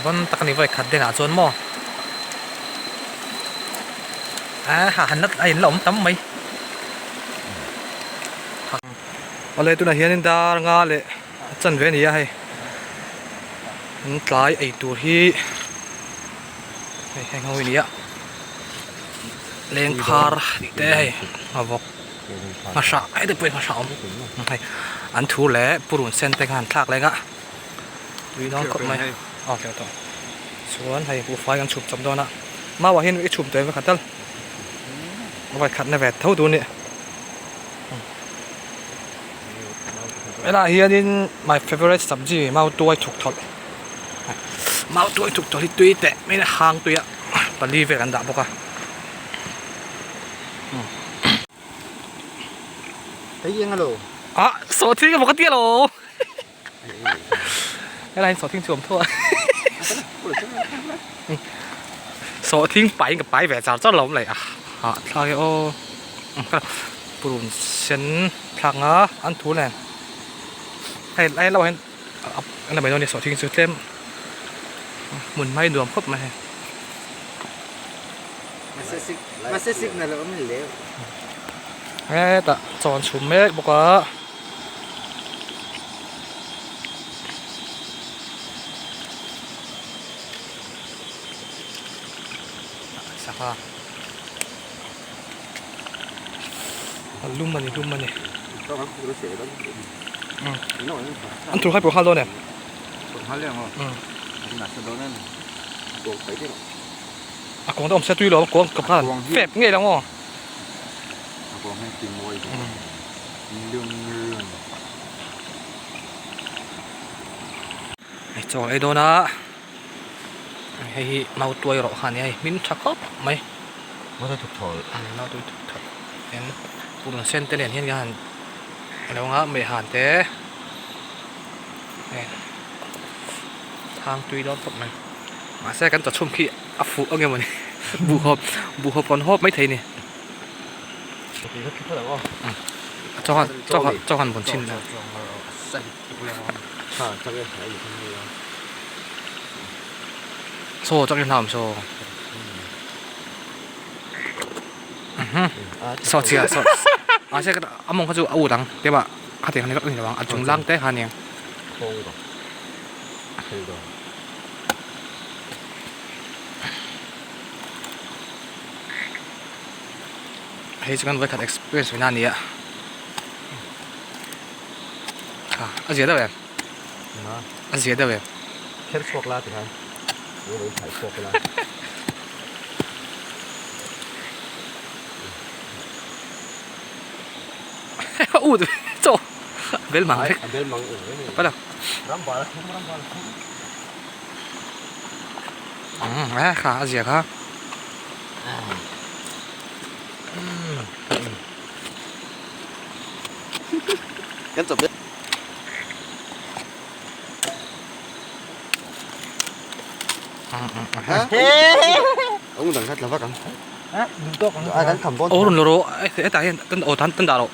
Vawn tak a ni vawi khat denah chuan maw a ha han la a in la awm tam mai. Awle tunah hianin dar nga leh a chanve a ni a hei an tlai ei tur hi hei heng ho hi a ni a lengphar tih te hei a vawk hmasa heti pawhin hmasa a awm hei an thu leh purun sen te kha an thlak leng a tui dawn khawp mai aw teuh tawh chuan hei buhfai kan chhum chawp dawn a mau ah hian i chhum tawh em vekhat tal vawikhat na ve tho tur a ni. Helaiah hianin my favourite sabji mau tuai thuk thawlh mau tuai thuk thawlh hi tui teh mai a hang tui a pali vel an dah bawk a. Ah sawhthing emaw ka ti alo helai hian sawhthing chu a awm tho a sawhthing paiin ka pai ve char char lo awm leh a hahthlak e aw. Purun sen thlak nga an thu nen hei lai lamah hian a la mai dawn a ni sawhthing chu tlem hmun hmai nuam khawp mai hei. Hetah chaw an chhum mek bawk a. Sangha. A lum a ni lum a ni an tur khai pawh nghal dawn em a kawng te awm se tui lo a kawng ka khan fep ngei lo maw hei chaw ei dawn a. Hei hi mau tuai rawh kha a ni a hei hmin tha khawp mai. Mau tuai thuk thawl. Mau tuai thuk thawl hian purun sen te nen hian kan han lo ang a mei han te hei thang tui dawn khawp mai mahse kan chawchhum khi a fuh ang emaw ni buhhawp buhhawp rawn hawp maithei a ni. Chaw han chaw han vawn chhin la. Saw chak in hlam saw. Saw chia saw. A se a mawng kha chu a ut ang te ba kha tiang ni vek ni lo ang a chung lang te kha aniang. Hei chu kan vawikhat experience ve na a ni a. A zia deuh em? A zia deuh em? Kher chhuak la tikhan lo lo thai chhuak ila. U chaw bel mang vek. A bel mang eng reng. Pala. Ram bal ram bal. A kha a zia kha. Kan chawp Ông đằng khách là vắt ăn. Ô run lo ê tại hiện tân ô tan tân đà rồi.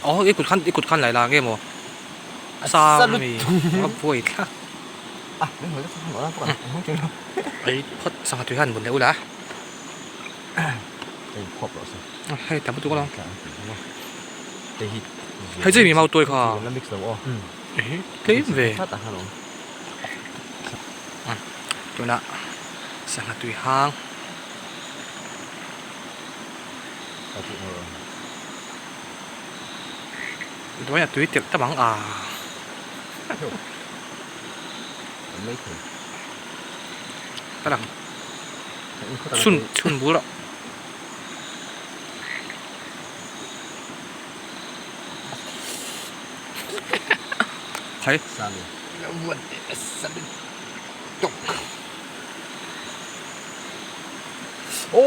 Ô cái cột khăn cái cột khăn lại là nghe mà. Sao mi vui thà. À, đến hồi đó không bỏ ra, không chịu đâu. Ấy, phật sang tùy hẳn buồn đâu lá. Hei tam lutuk alawm. Hei chu mi mau tuai kha. Tlem ve. Tunah sangha tui hang. Tunah tui telh ta bang a. Ta lang. Chhun chhun bul ah. Thấy. Ô,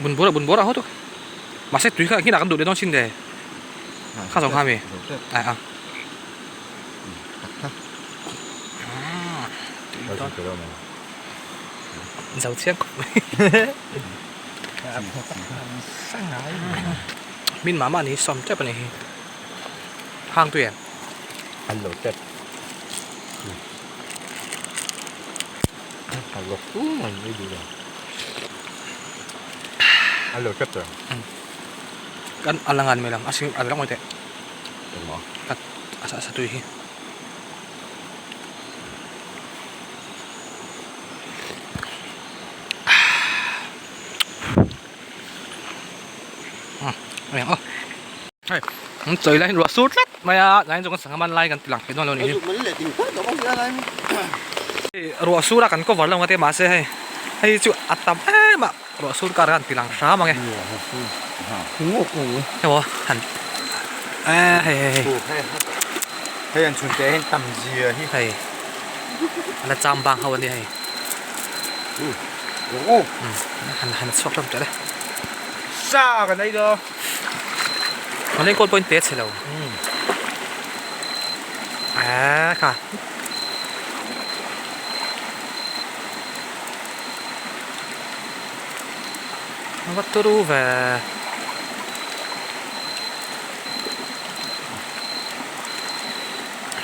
Bun bawrah bun bawrah haw tu mahse tui kha engtin ah kan duh leh dawn sin le. Kha zawng kha mi? Ai a. Zo chiang khawp mai. Min mah mah ni sawm tep a ni hi. Hang tui em? An lo tep. A lawk tu mai mai duh lo. A lo tep tawh. Kan a la ngan mai lam a sing a la ngawi teh. Engmaw? Ka a sa tui hi. Hei an chawi lai hian ruah sur tlat mai a tlai chu kan sangha man lai kan ti lang thei dawn lo a nih hi ruah sur a kan cover lo ang a te mahse hei hei chu a tam em a ruah sur kar khan ti lang hram ang e emaw han eee hei hei hei hei an chhun te hian tam zia hi hei a la cham bang ho a nia hei han han chhuak hlawm teh le sa kan ei dawn. An enkawl pawhin te chhe lo. Eee kha. A va turu ve.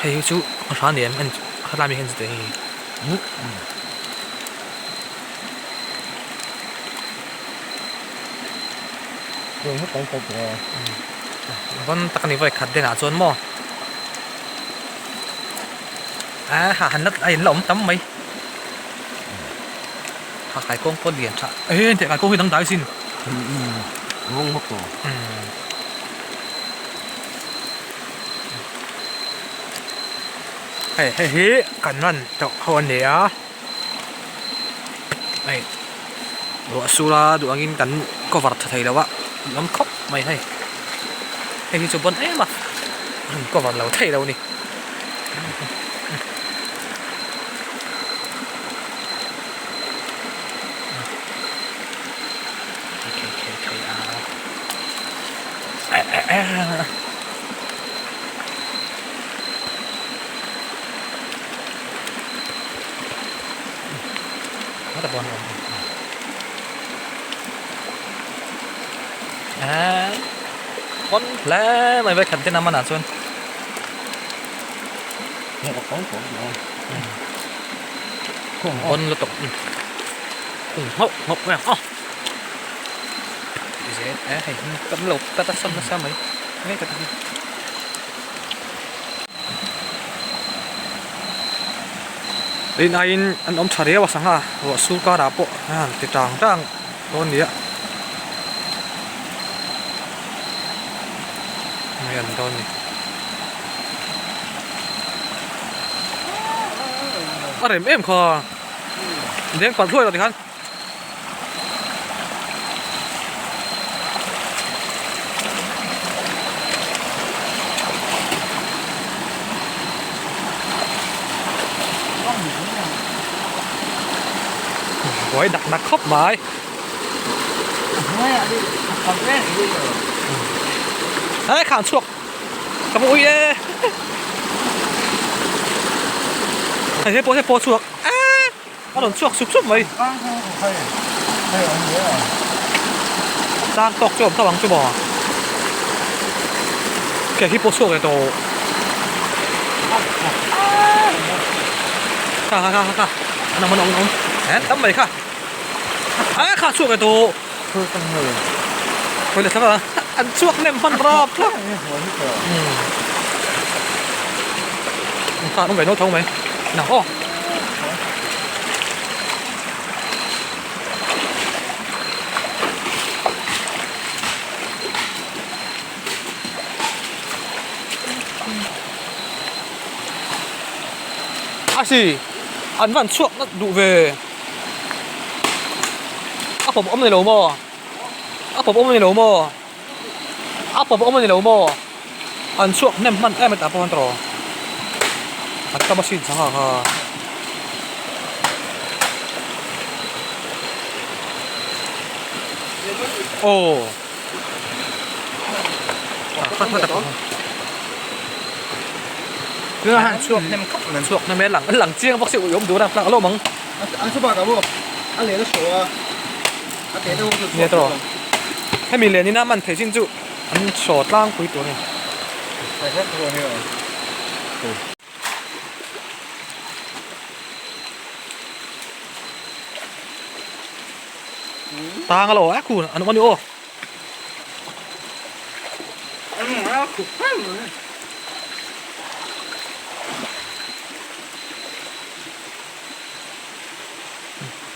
Hei hi chu a hra ni em en helai mi hian chu teh hei hi. Vawn tak a ni vawi khat denah chuan maw a ha han la a in la awm tam mai ha kaikuang pawh lian tha e hetiang kaikuang hi dangdai sin hei hei hi kan ran tawh ho a ni a. Hei ruah sur a duh angin kan cover tha thei lo a an awm khawp mai hei hei hi chu bon em a an cover lo thei lo a ni. Pawn hle mai vek khat ten a manah chuan pawn lutuk nghauh nghauh mai ang aw hei kan lo cut a sawn nasa mai mek a ti. Rin aiin an awm tha riau a sangha ruah sur karah pawh a han ti tang tang dawn nia mai an dawn ni a rem em kha deng palh hluai lo tikhan. Buai dak nak khawp mai. Hei khang chhuak ka va ui e. Hei he pawh he pawh chhuak. A rawn chhuak sup sup mai. Tlang tawk chu a awm tho ang chu maw. Ke hi pawh chhuak leh tawh. Kha kha kha kha. An awm an awm an awm. He tam mai kha. A kha chhuak leh tawh. Khawi leh thlak a. An chhuak nem hman rap thlak. Kha an awm ve no tho mai. Nang aw. A si an van chhuak nat duh ve a pawp awm ni lo maw a pawp awm ni lo maw a pawp awm ni lo maw an chhuak hnem hman em a tah pawh an tawh an tam asin sangha kha. Aw. Han chhuak hnem khawp mai chhuak hnem e lang lang chiang bawk si ui awm dur a a lawm ang. An chu bakah maw a len a hrawh a a teh deuh chu chhuak tawh hemi len ina man thei chin chu an hraw tlangpui tur a ni. Tang alo a khu an awm a ni aw.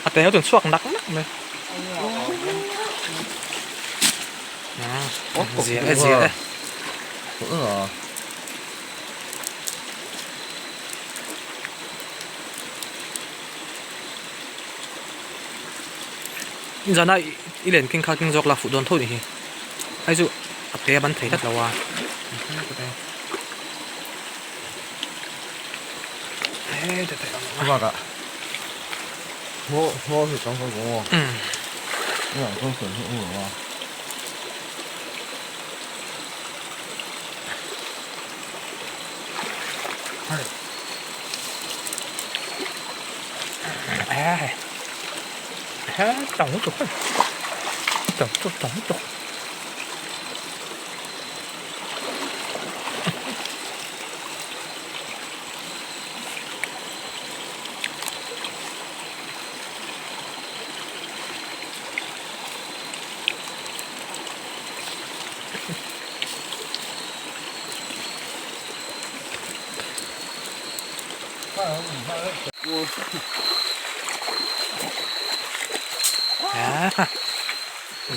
A te chuan chhuak nak nak mai. Zia e zia e. Zana i len keng kha keng zawk la fuh dawn tho ni hi hei chu a pe a ban thei tlat lo a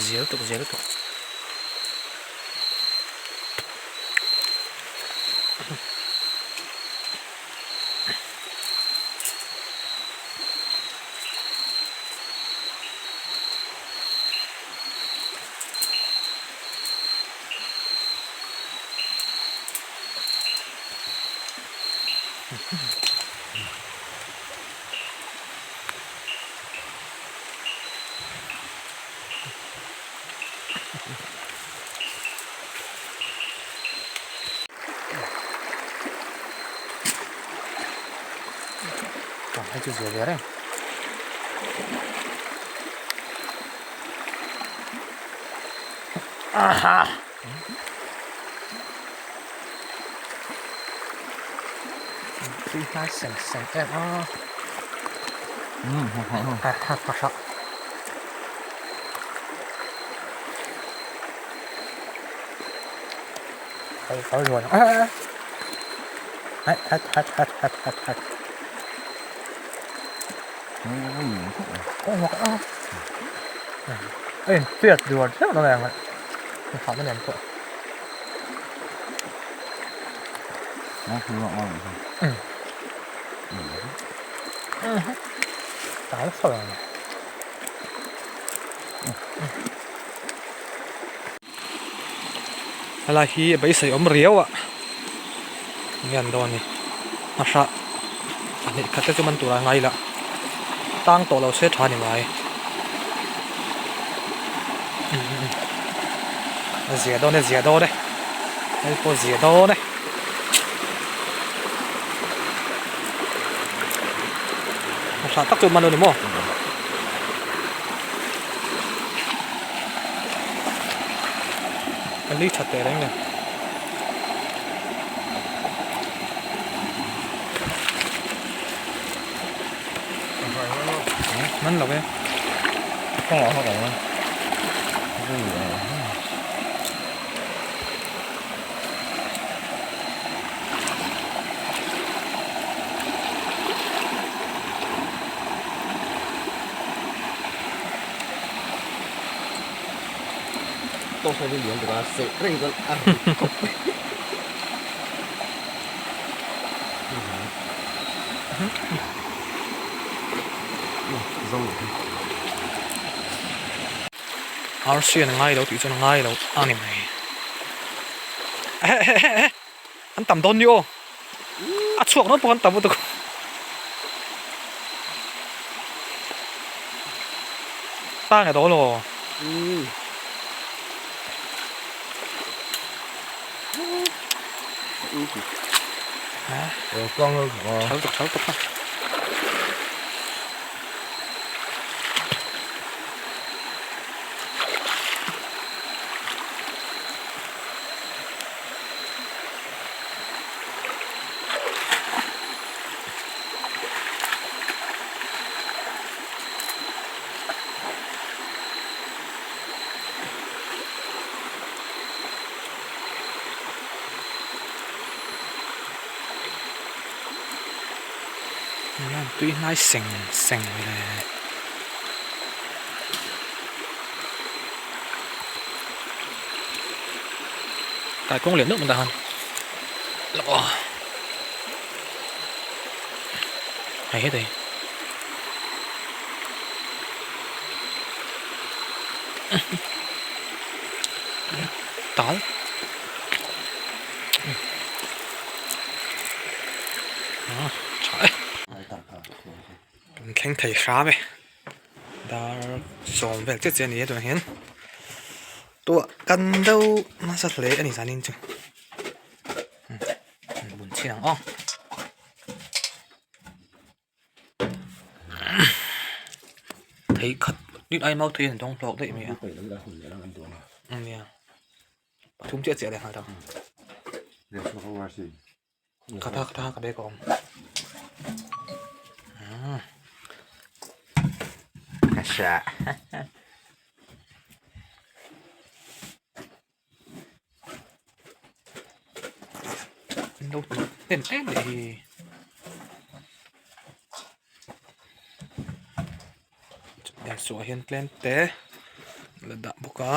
Zel tuk zel tuk. Hei chu zia ve reng. Aha! Tui hnai seng seng em a. Ha ha ha ha. Có rồi. Hết hết hết hết hết hết hết. Có Ê, tuyệt đùa rất là đẹp ạ. Phản nó đẹp quá. Ừ. Ừ. Táo rồi. Helai hi beisei awm riau a enge an dawn ni a hrah a hnih khat te chu man tur a ngai la tang tawh lo se tha ni mai a zia dawn e zia dawn e hei pawh zia dawn e. A hrah tak chu man a ni maw. Ka li tha teh reng nen. Man lo e. Arsi an ngai lo tih chuan a ngai lo a ni mai. An tam dawn ni aw. A chhuak dawn pawh an tam lutuk. Ta nge dawn aw. Thal tuk thal tuk ha. Tui hnai seng seng le. Kaikuang lian deuh mai tah khan hei hetah hi. Tal tha e kan thleng thei hram e dar sawm vel chiah chiah a ni a tunah hian tuah kan deuh nasa hle a ni zanin chu bun chhin ang aw. Thei khat rit ai mau thei an dawng hlawk daih mai a nia pathum chiah chiah leh nghal ta kha tha kha tha ka bag a awm An lo hnem em leh hi. Suah hian tlem te la dah bawk a.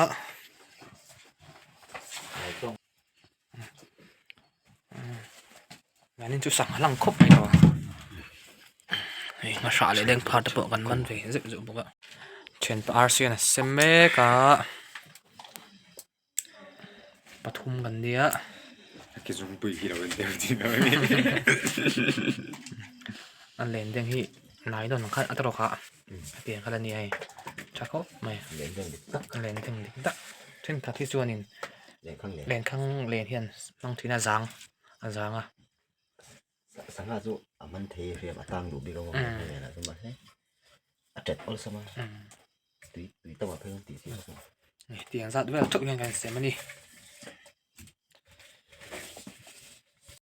Zanin chu sangha lang khawp mai lo a. Hei hmahrah leh leng phar te pawh kan man ve zeuh zeuh bawk a. Thianpa arsi hian a sem mek a. Pathum kan nia. A ke zungpui hi lo en deuh thin a ni. A len deng hi nylon ang khan a tawk a. Hetiang kha la nia hei. Tha khawp mai. Len deng dik tak. Len deng dik tak. Thenkhat hi chuanin lenkhang len hian hmang thin a zang a zang a. Sangha chu a man thei hriam a tang duh bik ang a len ah chuan mahse a tet awlsam a tui tui tam ah phei chuan tih chi a ni. Hetiang zat vel theuh hian kan sem a ni.